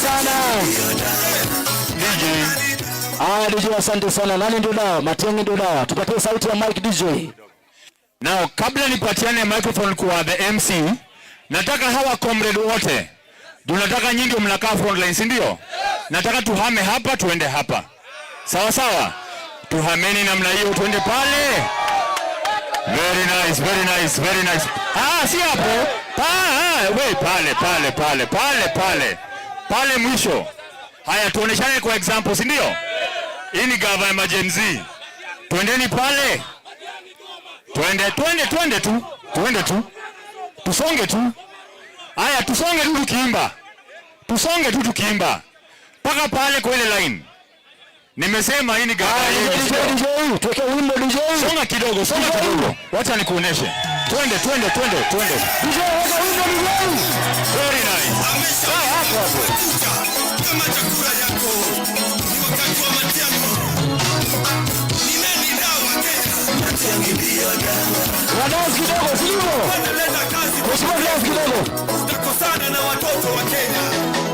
Sana. DJ. Haya, DJ, asante sana. Nani ndio dawa? Matiang'i ndio dawa. Tupatie sauti ya mic, DJ. Now, kabla nipatiane microphone kwa the MC, nataka hawa comrade wote, tunataka nyinyi ndio mnakaa frontline, si ndio? Nataka tuhame hapa tuende hapa, sawa sawa? Tuhameni namna hiyo, tuende pale. Very nice, very nice, very nice. Ah, si hapo. Ah, wait, pale pale pale pale pale pale mwisho. Haya, tuoneshane kwa example, si ndio? Hii ni gava ya Gen Z. Twendeni pale. Twende, twende, twende tu, twende tu, tusonge tu. Haya, tusonge tu tukiimba, tusonge tu tukiimba mpaka pale kwa ile line. Nimesema hii ni gava Haya, yenu, DJ, sio? DJ, tuweke wimbo, DJ. Songa kidogo, songa kidogo, wacha nikuoneshe. Twende, twende, twende, twende. DJ, weka wimbo, DJ. Very nice. Sawa, hapo hapo. Kama chakula yako ni wakati wa Matiang'i. Ni nani dawa Kenya? Wadance kidogo, si ndivyo? Wanaleta kazi, Mheshimiwa, dance kidogo. Utakosana na watoto wa Kenya.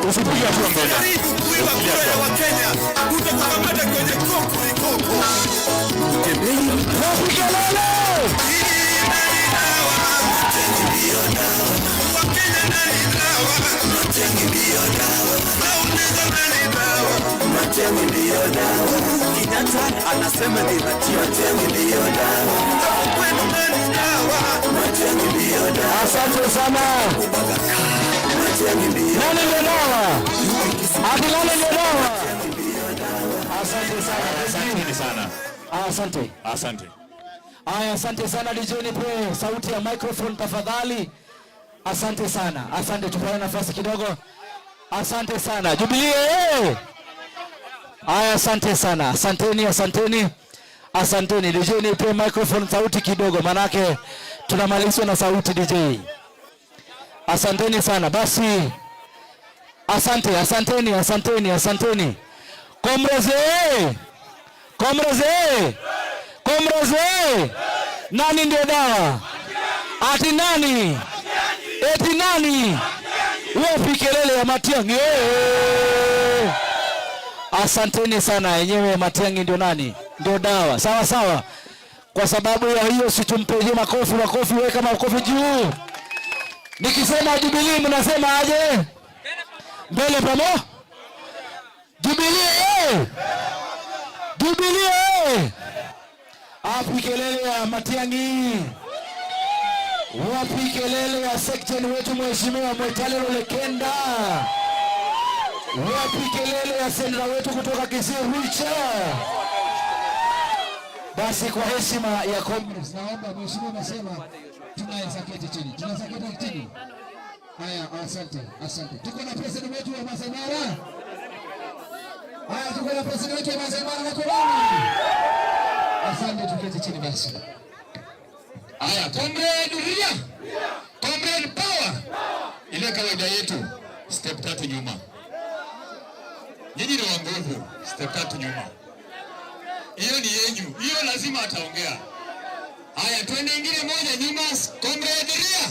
Usipige hatua mbele. Jaribu kuiba kura ya Wakenya, utakukamata kwenye kokorikoko. Wapi kelele? Nani dawa? Wakenya, nani dawa? Nauliza, nani dawa? Kenyatta anasema ni Matiang'i ndio dawa. Hapo kwenu nani dawa? Matiang'i ndio dawa. Asante sana. Matiang'i ndio Nani ndio dawa? Ati nani ndio dawa? Asante sana. Asanteni sana. Asante. Asante. Aya, asante sana DJ, nipe sauti ya microphone tafadhali. Asante sana. Asante, tupeane nafasi kidogo. Asante sana. Jubilee. Eh! Aya, asante sana. Asanteni, asanteni. Asanteni. DJ, nipe microphone sauti kidogo, manake tunamalizwa na sauti, DJ. Asanteni sana. Basi asante, asanteni, asanteni, asanteni. Comrades, eh! Comrades, eh! Comrades, eh! Nani ndio dawa? Ati nani? Eti nani? Wapi kelele ya Matiang'i? Eh! Asanteni sana. Yenyewe Matiang'i ndio nani? Ndio dawa. Sawa sawa. Kwa sababu ya hiyo, si tumpigie makofi, makofi, weka makofi juu. Nikisema Jubilee mnasema aje? Mbele pamo? Jubilee, eh! Jubilee, eh! Wapi kelele ya Matiang'i? Wapi kelele ya section wetu Mheshimiwa Moitalel Ole Kenta? Wapi kelele ya seneta wetu kutoka Kisii, Richard? Basi kwa heshima ya Congress, Naomba mheshimiwa, amesema tunaweza keti chini, tunaweza keti chini. Haya, asante, asante. Tuko na president wetu wa Masai Mara. Haya, tuko na president wetu wa Masai Mara na Kolani. Asante, tuketi chini basi. Haya, comrade Ria, comrade Power, ile kawaida yetu, step tatu nyuma. Nyinyi ni wa nguvu, step tatu nyuma. Hiyo ni yenyu, hiyo lazima ataongea. Haya, twende ingine moja nyuma, comrade Ria.